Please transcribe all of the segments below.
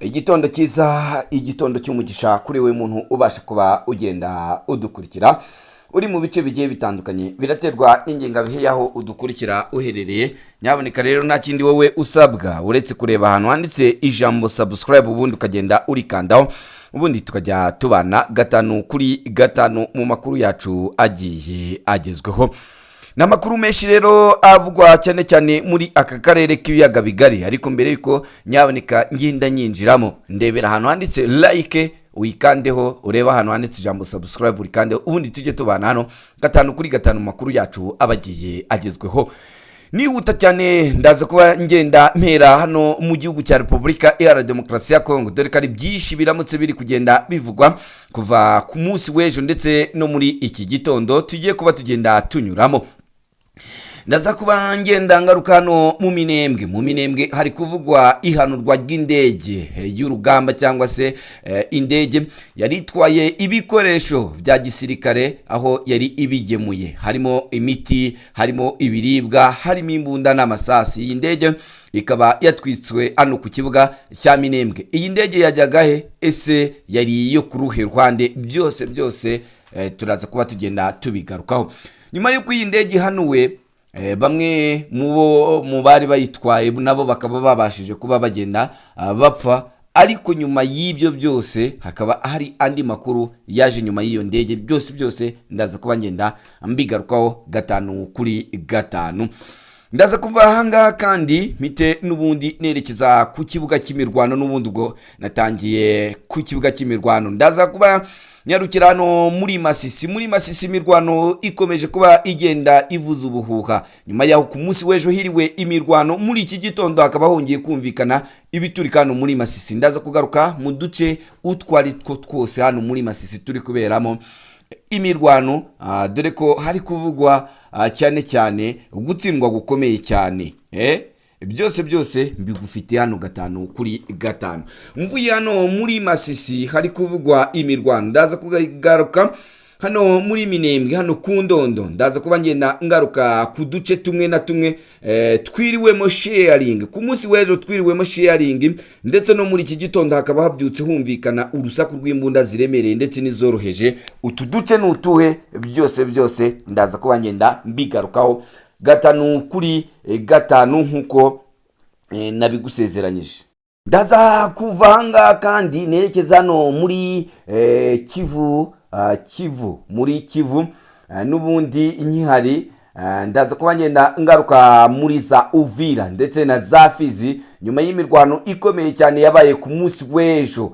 Igitondo cyiza, igitondo cy'umugisha kuri we muntu ubasha kuba ugenda udukurikira uri mu bice bigiye bitandukanye, biraterwa n'ingengabihe y'aho udukurikira uherereye. Nyaboneka rero, nta kindi wowe usabwa uretse kureba ahantu handitse ijambo "subscribe", ubundi ukagenda urikandaho, ubundi tukajya tubana gatanu kuri gatanu mu makuru yacu agiye agezweho. Ni amakuru menshi rero avugwa cyane cyane muri aka karere k'ibiyaga bigari. Ariko mbere yuko nyaboneka ngenda nyinjiramo, ndebera ahantu handitse "like" uyikandeho, urebe ahantu handitse ijambo "subscribe" urikandeho, ubundi tujye tubana hano gatanu kuri gatanu mu makuru yacu aba agiye agezweho. Nihuta cyane, ndaza kuba ngenda mpera hano mu gihugu cya Repubulika Iharanira Demokarasi ya Kongo, dore ko ari byinshi biramutse biri kugenda bivugwa kuva ku munsi w'ejo ndetse no muri iki gitondo tugiye kuba tugenda tunyuramo. Ndaza kuba ngenda ngaruka hano mu Minembwe. Mu Minembwe hari kuvugwa ihanurwa ry'indege y'urugamba, cyangwa se indege yari itwaye ibikoresho bya gisirikare, aho yari ibigemuye, harimo imiti, harimo ibiribwa, harimo imbunda n'amasasi. Iyi ndege ikaba yatwitswe hano ku kibuga cya Minembwe. Iyi ndege yajyaga he? Ese yari iyo ku ruhe ruhande? Byose byose turaza kuba tugenda tubigarukaho. Nyuma y'uko iyi ndege ihanuwe, bamwe mu bo mu bari bayitwaye nabo bakaba babashije kuba bagenda bapfa. Ariko nyuma y'ibyo byose hakaba hari andi makuru yaje nyuma y'iyo ndege. Byose byose ndaza kuba ngenda mbigarukaho gatanu kuri gatanu. Ndaza kuva ahangaha kandi mpite n'ubundi nerekeza ku kibuga cy'imirwano. N'ubundi ubwo natangiye ku kibuga cy'imirwano, ndaza kuba nyarukira hano muri Masisi. Muri Masisi imirwano ikomeje kuba igenda ivuza ubuhuha nyuma yaho ku munsi w'ejo hiriwe imirwano. Muri iki gitondo hakaba hongeye kumvikana ibiturika hano muri Masisi. Ndaza kugaruka mu duce utwo ari two twose hano muri Masisi turi kuberamo imirwano, dore ko hari kuvugwa cyane cyane gutsindwa gukomeye cyane. Byose byose mbigufitiye hano gatanu kuri gatanu. Mvuye hano muri Masisi hari kuvugwa imirwano, ndaza kugaruka hano muri Minembwe, hano ku Ndondo. Ndaza kuba ngenda ngaruka ku duce tumwe na tumwe twiriwemo shelling ku munsi w'ejo, twiriwemo shelling, ndetse no muri iki gitondo hakaba habyutse humvikana urusaku rw'imbunda ziremereye ndetse n'izoroheje. Utu duce ni utuhe? Byose byose ndaza kuba ngenda mbigarukaho gatanu kuri gatanu nk'uko nabigusezeranyije. Ndaza kuva ahangaha kandi nerekeza hano muri Kivu, Kivu, muri Kivu n'ubundi nkihari, ndaza kuba ngenda ngaruka muri za Uvira ndetse na za Fizi, nyuma y'imirwano ikomeye cyane yabaye ku munsi w'ejo,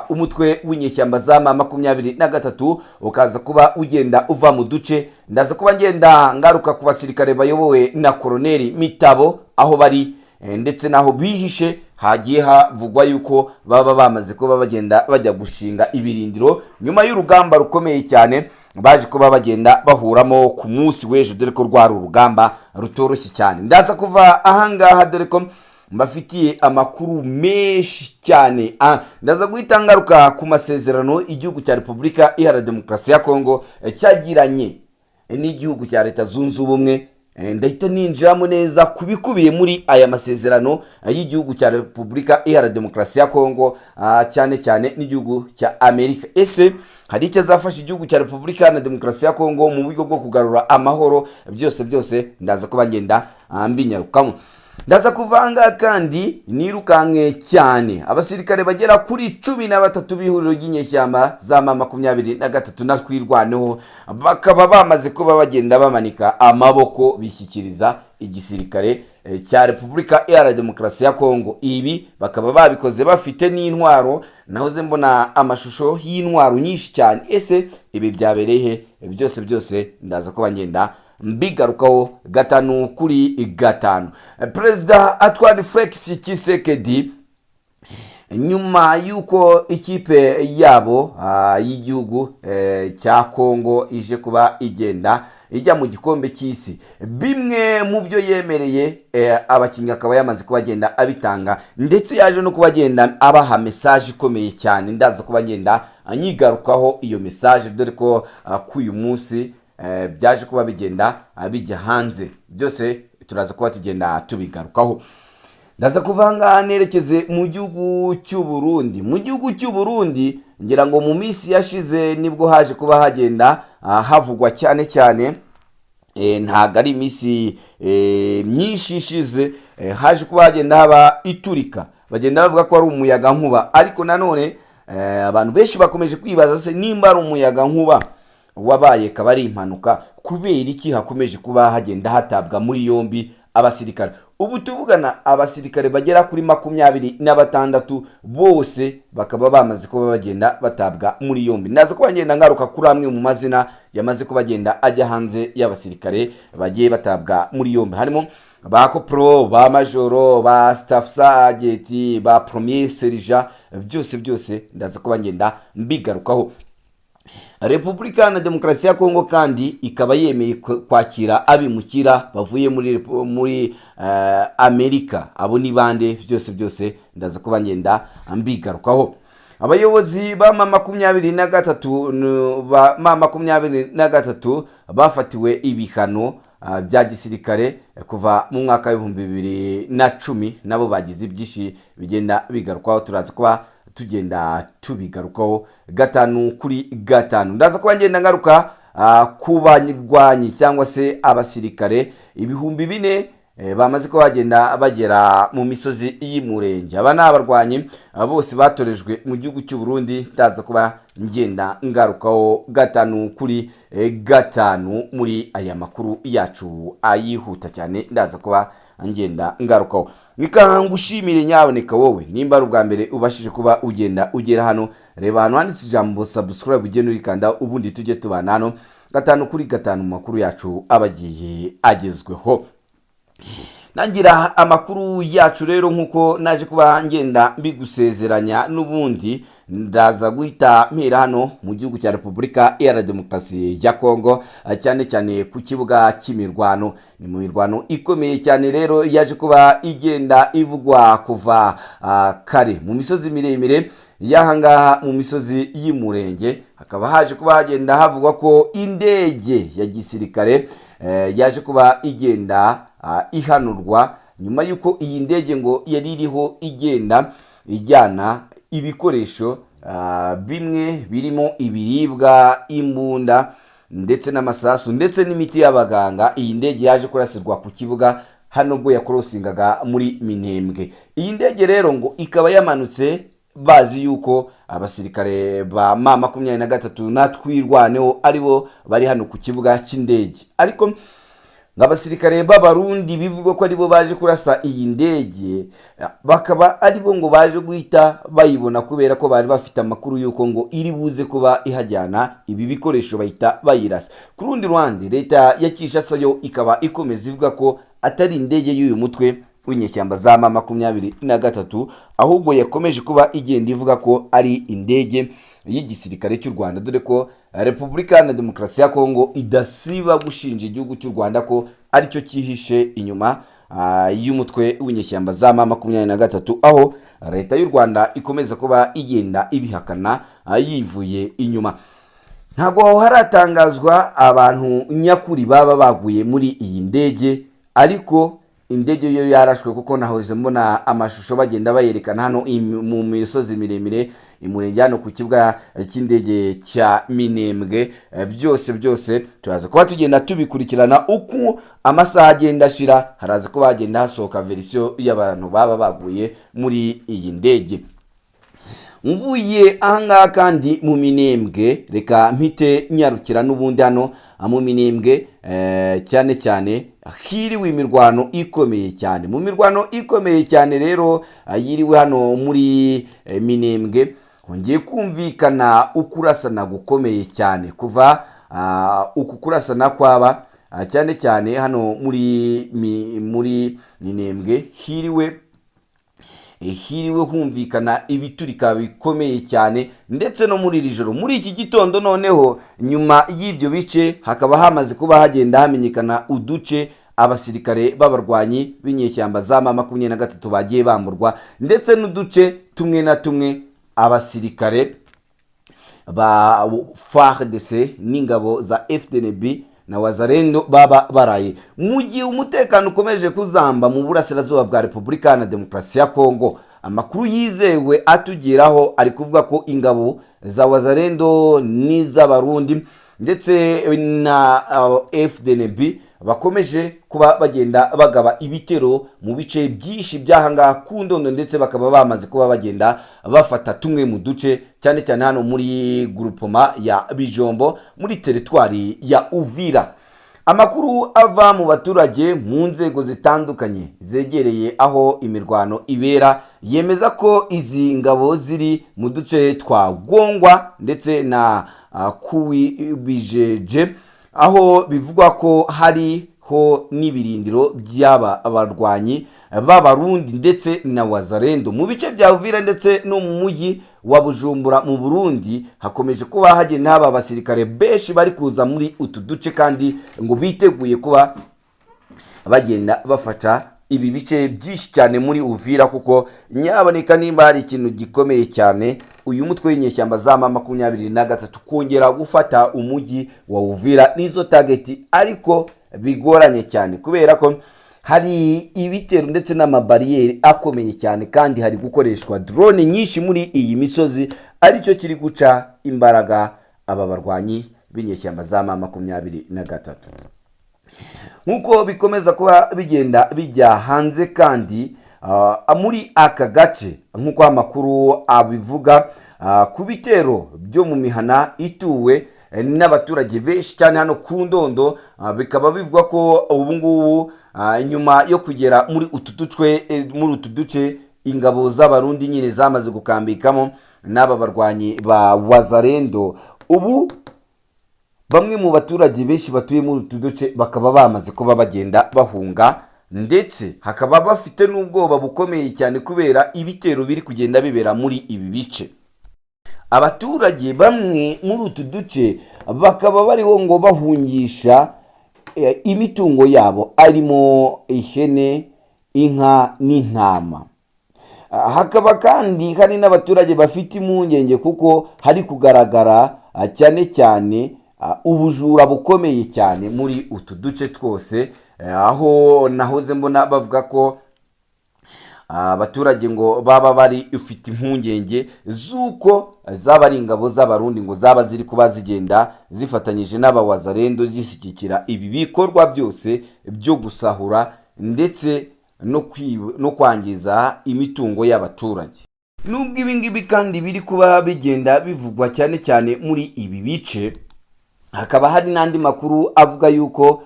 umutwe w'inyeshyamba za M23 ukaza kuba ugenda uva mu duce. Ndaza kuba ngenda ngaruka ku basirikare bayobowe na Koroneri Mitabo, aho bari ndetse n'aho bihishe. Hagiye havugwa yuko baba bamaze kuba bagenda bajya gushinga ibirindiro nyuma y'urugamba rukomeye cyane baje kuba bagenda bahuramo ku munsi w'ejo, dore ko rwari urugamba rutoroshye cyane. Ndaza kuva ahangaha, dore ko mbafitiye amakuru menshi cyane. Ndaza guhita ngaruka ku masezerano igihugu cya Repubulika Iharanira Demokarasi ya Kongo cyagiranye n'igihugu cya Leta Zunze Ubumwe. Ndahita ninjiramo neza ku bikubiye muri aya masezerano y'igihugu cya Repubulika Iharanira Demokarasi ya Kongo, cyane cyane n'igihugu cya Amerika. Ese hari icyo azafasha igihugu cya Repubulika Iharanira Demokarasi ya Kongo mu buryo bwo kugarura amahoro? Byose byose ndaza kuba ngenda mbinyarukamo. Ndaza kuvanga kandi nirukanke cyane. Abasirikare bagera kuri 13 b'ihuriro ry'inyeshyamba za M23 na Twirwaneho bakaba bamaze kuba bagenda bamanika amaboko, bishyikiriza igisirikare cya Repubulika Iharanira Demokarasi ya Kongo. Ibi bakaba babikoze bafite n'intwaro. Nahoze mbona amashusho y'intwaro nyinshi cyane. Ese ibi byabereye he? Byose byose ndaza kuba ngenda mbigarukaho gatanu kuri gatanu. Perezida Antoine Felix Tshisekedi, nyuma y'uko ikipe yabo y'igihugu cya Kongo ije kuba igenda ijya mu gikombe cy'isi, bimwe mu byo yemereye abakinnyi akaba yamaze kuba agenda abitanga, ndetse yaje no kuba agenda abaha message ikomeye cyane. Ndaza kuba ngenda nyigarukaho iyo message, dore ko k'uyu munsi byaje kuba bigenda bijya hanze. Byose turaza kuba tugenda tubigarukaho. Ndaza kuva ngaha nerekeze mu gihugu cy'u Burundi. Mu gihugu cy'u Burundi, ngira ngo mu minsi yashize nibwo haje kuba hagenda havugwa cyane cyane, ntabwo ari iminsi myinshi ishize, haje kuba hagenda haba iturika, bagenda bavuga ko ari umuyaga nkuba. Ariko nanone abantu benshi bakomeje kwibaza se nimba ari umuyaga nkuba wabaye, akaba ari impanuka, kubera iki hakomeje kuba hagenda hatabwa muri yombi abasirikare? Ubu tuvugana, abasirikare bagera kuri 26 bose bakaba bamaze kuba bagenda batabwa muri yombi. Ndaza kuba ngenda ngaruka kuri amwe mu mazina yamaze kuba agenda ajya hanze y'abasirikare bagiye batabwa muri yombi, harimo ba kopro, ba majoro, ba staff sergeant, ba premier sergent. Byose byose ndaza kuba ngenda mbigarukaho. Repubulika na Demokarasi ya Kongo kandi ikaba yemeye kwakira abimukira bavuye muri Amerika. Abo ni bande? Byose byose ndaza kuba ngenda mbigarukaho. Abayobozi ba M23, ba M23 bafatiwe ibihano bya gisirikare kuva mu mwaka w'2010, nabo bagize ibyinshi bigenda bigarukwaho. Turaza kuba tugenda tubigarukaho gatanu kuri gatanu. Ndaza kuba ngenda ngaruka ku barwanyi cyangwa se abasirikare 4000 bamaze kuba bagenda bagera mu misozi y'Imurenge. Aba ni abarwanyi bose batorejwe mu gihugu cy'u Burundi. Ndaza kuba ngenda ngarukaho gatanu kuri gatanu muri aya makuru yacu ayihuta cyane. Ndaza kuba ngenda ngarukaho. Ngushimire nyaboneka wowe nimba ari ubwa mbere ubashije kuba ugenda ugera hano, reba ahantu handitse ijambo "subscribe", ugenda urikanda, ubundi tujye tubana hano gatanu kuri gatanu mu makuru yacu aba agiye agezweho. Nangira amakuru yacu rero, nk'uko naje kuba ngenda mbigusezeranya, n'ubundi ndaza guhita mpera hano mu gihugu cya Repubulika Iharanira Demokarasi ya Kongo, cyane cyane ku kibuga cy'imirwano. Ni mu mirwano ikomeye cyane rero yaje kuba igenda ivugwa kuva kare mu misozi miremire y'ahangaha, mu misozi y'Imurenge. Hakaba haje kuba hagenda havugwa ko indege ya gisirikare yaje kuba igenda ihanurwa, nyuma y'uko iyi ndege ngo yari iriho igenda ijyana ibikoresho bimwe birimo ibiribwa, imbunda ndetse n'amasasu ndetse n'imiti y'abaganga. Iyi ndege yaje kurasirwa ku kibuga hano ubwo yakorosingaga muri Minembwe. Iyi ndege rero ngo ikaba yamanutse bazi yuko abasirikare ba M23 na Twirwaneho aribo bari hano ku kibuga cy'indege, ariko ngo abasirikare b'Abarundi bivugwa ko aribo baje kurasa iyi ndege, bakaba aribo ngo baje guhita bayibona kubera ko bari bafite amakuru y'uko ngo iri buze kuba ihajyana ibi bikoresho, bahita bayirasa. Ku rundi ruhande, leta ya Kinshasa yo ikaba ikomeza ivuga ko atari indege y'uyu mutwe w'inyeshyamba za M23, ahubwo yakomeje kuba igenda ivuga ko ari indege y'igisirikare cy'u Rwanda, dore ko Repubulika na Demokarasi ya Kongo idasiba gushinja igihugu cy'u Rwanda ko aricyo cyihishe inyuma y'umutwe w'inyeshyamba za M23, aho leta y'u Rwanda ikomeza kuba igenda ibihakana yivuye inyuma. Ntabwo haratangazwa abantu nyakuri baba baguye muri iyi ndege, ariko indege yo yarashwe, kuko nahoze mbona amashusho bagenda bayerekana hano mu misozi miremire Imurenge, hano ku kibuga cy'indege cya Minembwe. Byose byose turaza kuba tugenda tubikurikirana uko amasaha agenda ashira. Haraza kuba hagenda hasohoka version y'abantu baba baguye muri iyi ndege. Mvuye ahangaha kandi mu Minembwe, reka mpite nyarukira n'ubundi hano mu Minembwe, cyane cyane hiriwe imirwano ikomeye cyane. Mu mirwano ikomeye cyane rero yiriwe hano muri Minembwe, hongeye kumvikana ukurasana gukomeye cyane. Kuva uku kurasana kwaba, cyane cyane hano muri Minembwe, hiriwe humvikana ibiturika bikomeye cyane, ndetse no muri iri joro, muri iki gitondo. Noneho nyuma y'ibyo bice hakaba hamaze kuba hagenda hamenyekana uduce abasirikare b'abarwanyi b'inyeshyamba za M23 bagiye bamburwa, ndetse n'uduce tumwe na tumwe abasirikare ba FARDC n'ingabo za FDNB. na Wazalendo baba baraye. Mu gihe umutekano ukomeje kuzamba mu burasirazuba bwa Repubulika na Demokarasi ya Kongo, amakuru yizewe atugeraho ari kuvuga ko ingabo za Wazalendo n'iz'Abarundi ndetse na FDNB bakomeje kuba bagenda bagaba ibitero mu bice byinshi by'ahangaha ku Ndondo, ndetse bakaba bamaze kuba bagenda bafata tumwe mu duce, cyane cyane hano muri groupement ya Bijombo, muri teritwari ya Uvira. Amakuru ava mu baturage, mu nzego zitandukanye zegereye aho imirwano ibera, yemeza ko izi ngabo ziri mu duce twa Gongwa ndetse na Kuwibijeje, aho bivugwa ko hariho n'ibirindiro by'aba barwanyi b'Abarundi ndetse na Wazalendo. Mu bice bya Uvira ndetse no mu mujyi wa Bujumbura mu Burundi, hakomeje kuba hagenda haba abasirikare benshi bari kuza muri utu duce, kandi ngo biteguye kuba bagenda bafata ibi bice byinshi cyane muri Uvira, kuko nyaboneka nimba hari ikintu gikomeye cyane, uyu mutwe w'inyeshyamba za M23 kongera gufata umujyi wa Uvira nizo target, ariko bigoranye cyane kubera ko hari ibitero ndetse n'amabariyeri akomeye cyane, kandi hari gukoreshwa drone nyinshi muri iyi misozi, aricyo kiri guca imbaraga aba barwanyi b'inyeshyamba za M23, nk'uko bikomeza kuba bigenda bijya hanze. Kandi muri aka gace, nk'uko amakuru abivuga, ku bitero byo mu mihana ituwe n'abaturage benshi cyane hano ku Ndondo, bikaba bivugwa ko ubu ngubu, nyuma yo kugera muri utu duce ingabo z'Abarundi nyine zamaze gukambikamo n'aba barwanyi ba Wazalendo, ubu bamwe mu baturage benshi batuye muri utu duce bakaba bamaze kuba bagenda bahunga, ndetse hakaba bafite n'ubwoba bukomeye cyane kubera ibitero biri kugenda bibera muri ibi bice. Abaturage bamwe muri utu duce bakaba bariho ngo bahungisha imitungo yabo, arimo ihene, inka n'intama. Hakaba kandi hari n'abaturage bafite impungenge kuko hari kugaragara cyane cyane ubujura bukomeye cyane muri utu duce twose, aho nahoze mbona bavuga ko abaturage ngo baba bari ufite impungenge z'uko zaba ari ingabo z'Abarundi ngo zaba ziri kuba zigenda zifatanyije n'Abawazalendo, zishyigikira ibi bikorwa byose byo gusahura ndetse no kwangiza imitungo y'abaturage. Nubwo ibi ngibi kandi biri kuba bigenda bivugwa cyane cyane muri ibi bice, hakaba hari n'andi makuru avuga yuko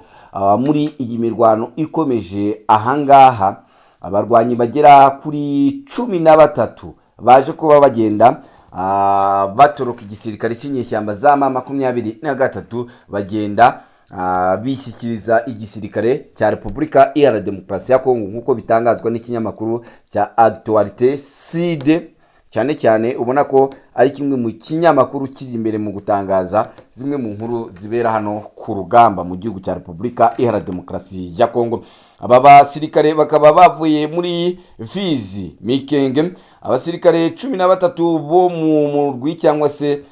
muri iyi mirwano ikomeje ahangaha, abarwanyi bagera kuri 13 baje kuba bagenda batoroka igisirikare cy'inyeshyamba za M23, bagenda bishyikiriza igisirikare cya Repubulika Iharanira Demokarasi ya Kongo, nk'uko bitangazwa n'ikinyamakuru cya Actualité Sud, cyane cyane ubona ko ari kimwe mu kinyamakuru kiri imbere mu gutangaza zimwe mu nkuru zibera hano ku rugamba mu gihugu cya Repubulika Iharanira Demokarasi ya Kongo. Aba basirikare bakaba bavuye muri Fizi, Mikenge, abasirikare 13 bo mu murwi cyangwa se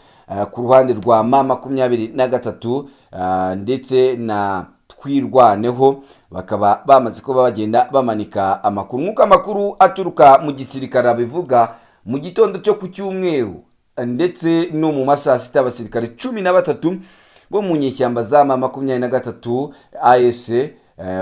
ku ruhande rwa M23 ndetse na Twirwaneho, bakaba bamaze kuba bagenda bamanika amakuru. Nk'uko amakuru aturuka mu gisirikare abivuga, mu gitondo cyo ku cyumweru ndetse no mu masaa sita, abasirikare 13 bo mu nyeshyamba za M23 AS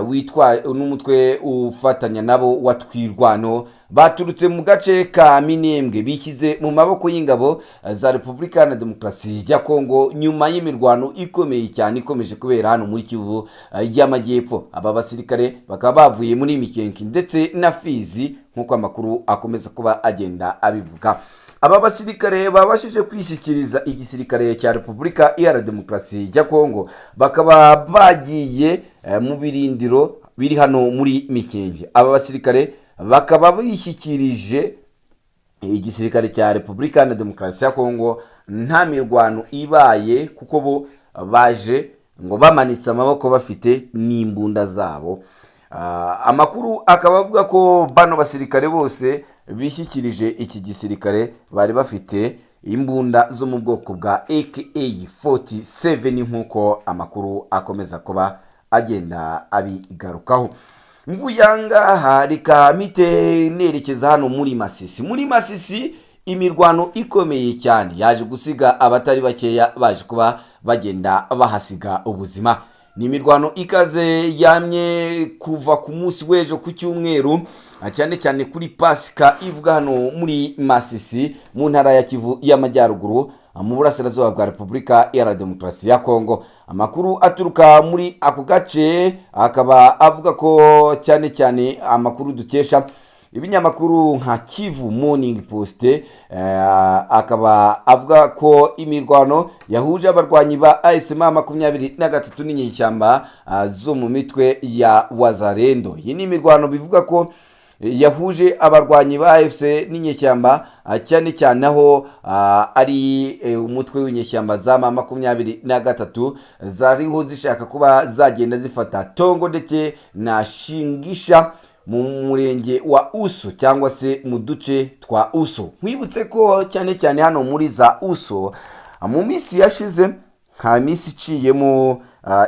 witwa n'umutwe ufatanya nabo wa Twirwano, baturutse mu gace ka Minembwe, bishyize mu maboko y'ingabo za Repubulika Iharanira Demokarasi ya Kongo, nyuma y'imirwano ikomeye cyane ikomeje kubera hano muri Kivu y'Amajyepfo. Aba basirikare bakaba bavuye muri Mikenke ndetse na Fizi, nk'uko amakuru akomeza kuba agenda abivuga. Aba basirikare babashije kwishyikiriza igisirikare cya Repubulika Iharanira Demokarasi ya Kongo bakaba bagiye mu birindiro biri hano muri Mikenge. Aba basirikare bakaba bishyikirije igisirikare cya Repubulika Iharanira Demokarasi ya Kongo nta mirwano ibaye, kuko bo baje ngo bamanitse amaboko, bafite n'imbunda zabo. Amakuru akaba avuga ko bano basirikare bose bishyikirije iki gisirikare bari bafite imbunda zo mu bwoko bwa AK-47, nk'uko amakuru akomeza kuba agenda abigarukaho. Mvuye ahangaha, reka mpite nerekeza hano muri Masisi. Muri Masisi imirwano ikomeye cyane yaje gusiga abatari bakeya baje kuba bagenda bahasiga ubuzima. Ni imirwano ikaze yamye kuva ku munsi w'ejo ku cyumweru, cyane cyane kuri Pasika ivuga, hano muri Masisi mu ntara ya Kivu y'Amajyaruguru, mu burasirazuba bwa Repubulika Iharanira Demokarasi ya Kongo. Amakuru aturuka muri ako gace akaba avuga ko, cyane cyane amakuru dukesha ibinyamakuru nka Kivu Morning Post, akaba avuga ko imirwano yahuje abarwanyi ba AFC M23 n'inyeshyamba zo mu mitwe ya Wazalendo. Iyi ni imirwano bivuga ko yahuje abarwanyi ba AFC n'inyeshyamba, cyane cyane aho ari umutwe w'inyeshyamba za M23 zariho zishaka kuba zagenda zifata Tongo ndetse na Shingisha mu murenge wa Uso, cyangwa se mu duce twa Uso. Nkwibutse ko cyane cyane hano muri za Uso mu minsi yashize, nta minsi iciyemo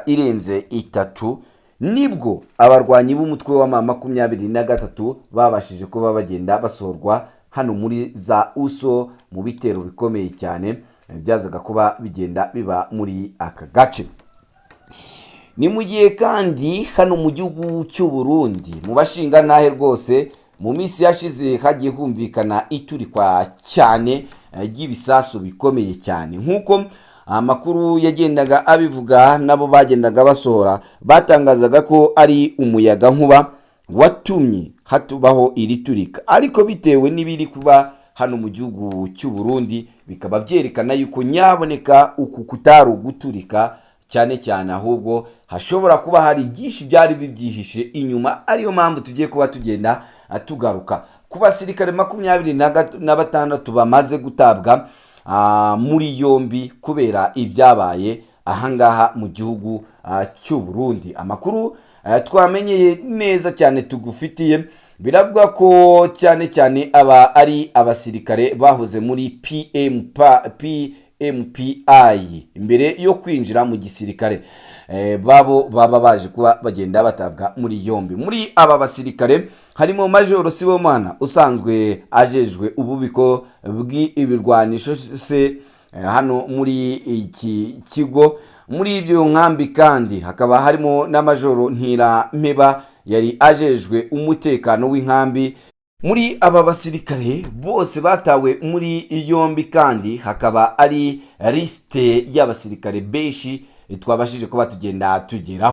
irenze 3, nibwo abarwanyi b'umutwe wa M23 babashije kuba bagenda basohorwa hano muri za Uso mu bitero bikomeye cyane byazaga kuba bigenda biba muri aka gace. Ni mu gihe kandi hano mu gihugu cy'u Burundi, mu bashingantahe rwose, mu minsi yashize hagiye humvikana iturikwa cyane ry'ibisasu bikomeye cyane, nk'uko amakuru yagendaga abivuga. Nabo bagendaga basohora batangazaga ko ari umuyaga nkuba watumye hatubaho iri turika, ariko bitewe n'ibiri kuba hano mu gihugu cy'u Burundi bikaba byerekana yuko nyaboneka uku kutari uguturika cyane cyane, ahubwo hashobora kuba hari byinshi byari bibyihishe inyuma, ariyo mpamvu tugiye kuba tugenda tugaruka ku basirikare 26 bamaze gutabwa muri yombi kubera ibyabaye ahangaha mu gihugu cy'u Burundi. Amakuru twamenyeye neza cyane tugufitiye, biravuga ko cyane cyane aba ari abasirikare bahoze muri PMPI imbere yo kwinjira mu gisirikare, babo baba baje kuba bagenda batabwa muri yombi. Muri aba basirikare harimo Majoro Sibomana usanzwe ajejwe ububiko bw'ibirwanisho se hano muri iki kigo. Muri ibyo nkambi kandi hakaba harimo na Majoro Ntirampeba yari ajejwe umutekano w'inkambi. Muri aba basirikare bose batawe muri yombi kandi hakaba ari lisite y'abasirikare benshi twabashije kuba tugenda tugeraho: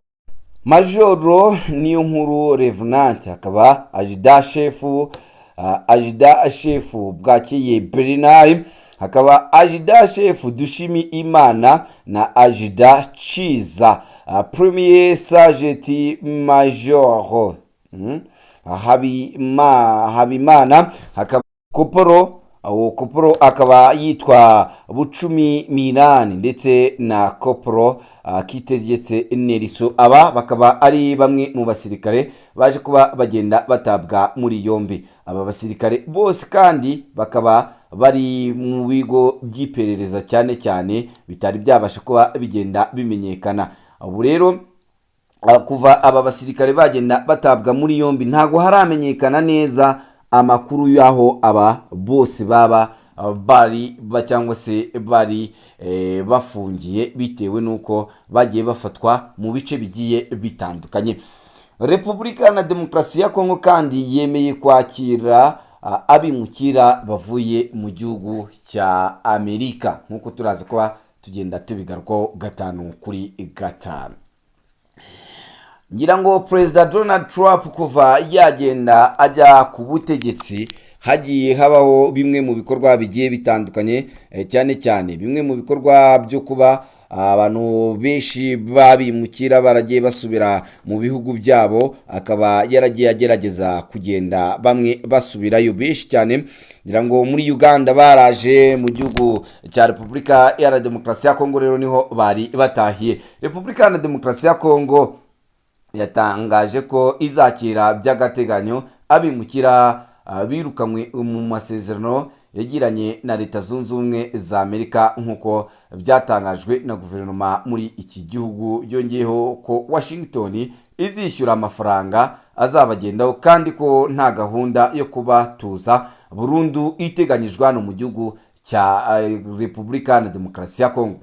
Majoro Niyo Nkuru Revenant, hakaba adjudant chef Bwakeye Bernard, hakaba adjudant chef Dushimi Imana na adjudant Ciza, premier sergent major Habimana, hakaba koporo, uwo koporo akaba yitwa Bucumi Minani, ndetse na koporo Kitegetse Neriso. Aba bakaba ari bamwe mu basirikare baje kuba bagenda batabwa muri yombi. Aba basirikare bose kandi bakaba bari mu bigo by'iperereza, cyane cyane bitari byabasha kuba bigenda bimenyekana. Ubu rero kuva aba basirikare bagenda batabwa muri yombi, ntabwo haramenyekana neza amakuru y'aho aba bose baba bari cyangwa se bari bafungiye, bitewe n'uko bagiye bafatwa mu bice bigiye bitandukanye. Repubulika na Demokarasi ya Kongo kandi yemeye kwakira abimukira bavuye mu gihugu cya Amerika, nk'uko turaza kuba tugenda tubigarukaho gatanu kuri gatanu. Ngira ngo Perezida Donald Trump kuva yagenda ajya ku butegetsi, hagiye habaho bimwe mu bikorwa bigiye bitandukanye, cyane cyane bimwe mu bikorwa byo kuba abantu benshi babimukira baragiye basubira mu bihugu byabo, akaba yaragiye agerageza kugenda bamwe basubirayo benshi cyane. Ngira ngo muri Uganda baraje, mu gihugu cya Repubulika Iharanira Demokarasi ya Kongo rero niho bari batahiye. Repubulika Iharanira Demokarasi ya Kongo yatangaje ko izakira by'agateganyo abimukira. birukanywe mu masezerano yagiranye na Leta Zunze Ubumwe za Amerika, nk'uko byatangajwe na guverinoma muri iki gihugu. Yongeyeho ko Washington izishyura amafaranga azabagendaho, kandi ko nta gahunda yo kubatuza burundu iteganyijwe hano mu gihugu cya Repubulika na Demokarasi ya Kongo.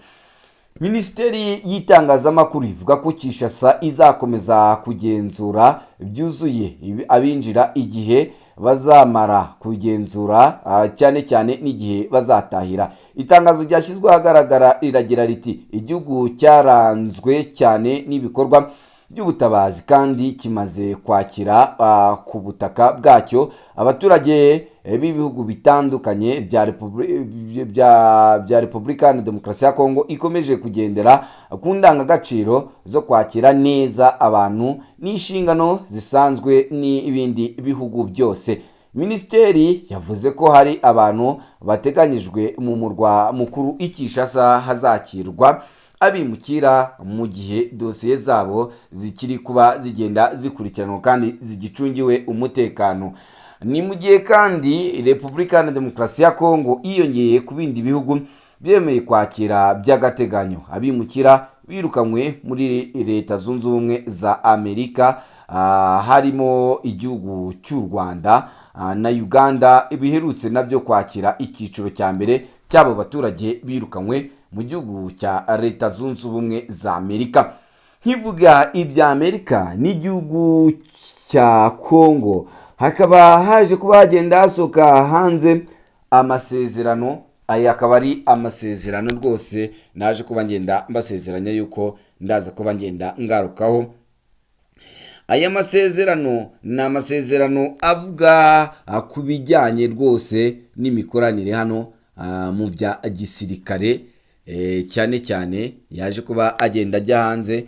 Minisiteri y'itangazamakuru ivuga ko Kinshasa izakomeza kugenzura byuzuye abinjira, igihe bazamara kugenzura, cyane cyane n'igihe bazatahira. Itangazo ryashyizwe ahagaragara riragira riti: "Igihugu cyaranzwe cyane n'ibikorwa by'ubutabazi kandi kimaze kwakira ku butaka bwacyo abaturage b'ibihugu bitandukanye bya Repubulika na Demokarasi ya Kongo, ikomeje kugendera ku ndangagaciro zo kwakira neza abantu n'inshingano zisanzwe n'ibindi bihugu byose." Minisiteri yavuze ko hari abantu bateganyijwe mu murwa mukuru i Kinshasa hazakirwa abimukira mu gihe dosiye zabo zikiri kuba zigenda zikurikiranwa kandi zigicungiwe umutekano. Ni mu gihe kandi Repubulika na Demokarasi ya Kongo yiyongeye ku bindi bihugu byemeye kwakira by'agateganyo abimukira birukanywe muri Leta Zunze Ubumwe za Amerika, harimo igihugu cy'u Rwanda na Uganda biherutse nabyo kwakira icyiciro cya mbere cy'abo baturage birukanywe mu gihugu cya Leta Zunze Ubumwe za Amerika. Nkivuga ibya Amerika n'igihugu cya Kongo, hakaba haje kuba hagenda hasohoka hanze amasezerano. Aya akaba ari amasezerano rwose naje kuba ngenda mbasezeranya yuko ndaza kuba ngenda ngarukaho. Aya masezerano ni amasezerano avuga ku bijyanye rwose n'imikoranire hano mu bya gisirikare, cyane cyane yaje kuba agenda ajya hanze.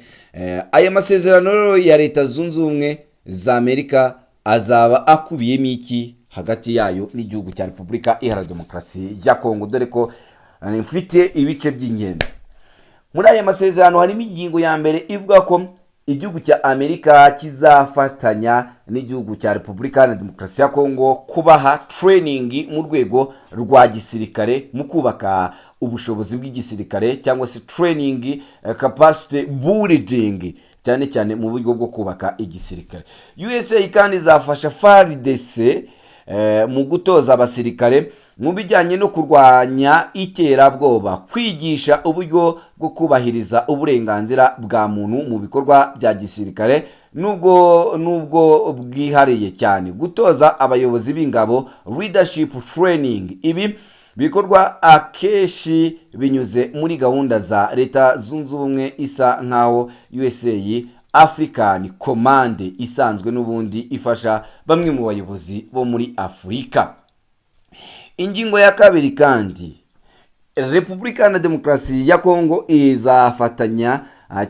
Aya masezerano rero ya Leta Zunze Ubumwe za Amerika azaba akubiyemo iki hagati yayo n'igihugu cya Repubulika Iharanira Demokarasi ya Kongo? Dore ko mfite ibice by'ingenzi muri aya masezerano. Harimo ingingo ya mbere ivuga ko igihugu cya Amerika kizafatanya n'igihugu cya Repubulika Iharanira Demokarasi ya Kongo kubaha training mu rwego rwa gisirikare, mu kubaka ubushobozi bw'igisirikare, cyangwa se training capacity building, cyane cyane mu buryo bwo kubaka igisirikare. USA kandi izafasha FARDC mu gutoza abasirikare mu bijyanye no kurwanya iterabwoba, kwigisha uburyo bwo kubahiriza uburenganzira bwa muntu mu bikorwa bya gisirikare, nubwo bwihariye cyane gutoza abayobozi b'ingabo, leadership training. Ibi bikorwa akenshi binyuze muri gahunda za Leta Zunze Ubumwe isa nkaho USA African Command isanzwe n'ubundi ifasha bamwe mu bayobozi bo muri Afurika. Ingingo ya kabiri kandi, Repubulika na Demokarasi ya Kongo izafatanya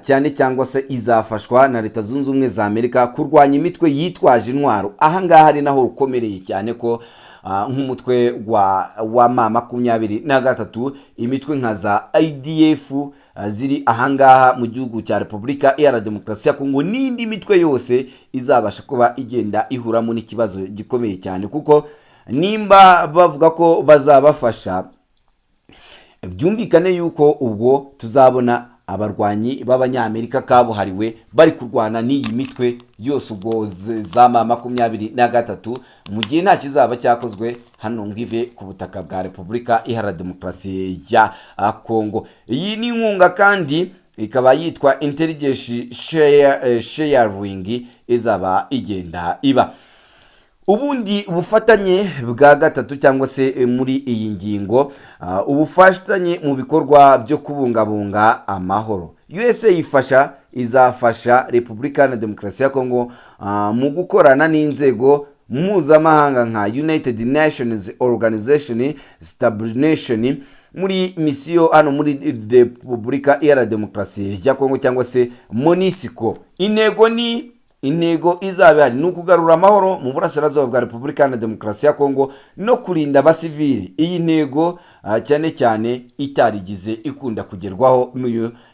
cyane cyangwa se izafashwa na Leta Zunze Ubumwe za Amerika kurwanya imitwe yitwaje intwaro. Ahangaha ari naho rukomereye cyane, ko nk'umutwe wa M23, imitwe nka za ADF ziri ahangaha mu gihugu cya Repubulika Iharanira Demokarasi ya Kongo n'indi mitwe yose izabasha kuba igenda ihuramo n'ikibazo gikomeye cyane, kuko nimba bavuga ko bazabafasha, byumvikane yuko ubwo tuzabona abarwanyi b'Abanyamerika kabuhariwe bari kurwana n'iyi mitwe yose ubwo za M23, mu gihe nta kizaba cyakozwe hano ngo ive ku butaka bwa Repubulika Iharanira Demokarasi ya Kongo. Iyi ni inkunga kandi ikaba yitwa intelligence sharing izaba igenda iba. Ubundi bufatanye bwa gatatu, cyangwa se muri iyi ngingo, ubufatanye mu bikorwa byo kubungabunga amahoro. USA ifasha izafasha Repubulika na Demokarasi ya Kongo mu gukorana n'inzego mpuzamahanga nka United Nations Organization Stabilization muri misiyo hano muri Repubulika Iharanira Demokarasi ya Kongo, cyangwa se MONUSCO. Intego izaba ihari ni ukugarura amahoro mu burasirazuba bwa Repubulika na Demokarasi ya Kongo no kurinda abasivili. Iyi ntego cyane cyane itarigize ikunda kugerwaho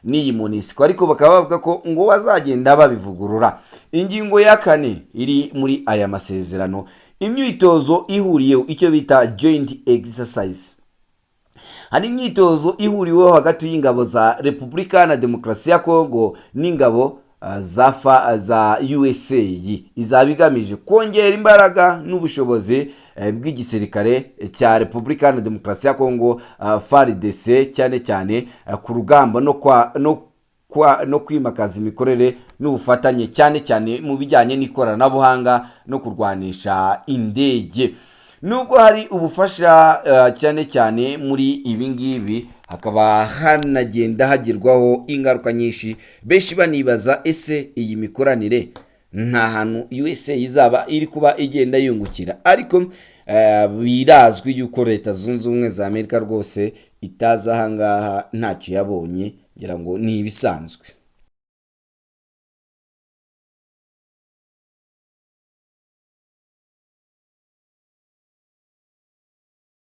n'iyi MONUSCO, ariko bakaba bavuga ko ngo bazagenda babivugurura. Ingingo ya kane iri muri aya masezerano Imyitozo ihuriyeho, icyo bita joint exercise. Hari imyitozo ihuriweho hagati y'ingabo za Repubulika na Demokarasi ya Kongo n'ingabo za USA. Izaba igamije kongera imbaraga n'ubushobozi bw'igisirikare cya Repubulika na Demokarasi ya Kongo, FARDC, cyane cyane ku rugamba no kwimakaza imikorere n'ubufatanye, cyane cyane mu bijyanye n'ikoranabuhanga no kurwanisha indege. Nubwo hari ubufasha cyane cyane muri ibi ngibi, hakaba hanagenda hagerwaho ingaruka nyinshi, benshi banibaza: ese iyi mikoranire nta hantu USA izaba iri kuba igenda yungukira? Ariko birazwi yuko Leta Zunze Ubumwe za Amerika rwose itaza ahangaha ntacyo yabonye. Ngira ngo ni ibisanzwe.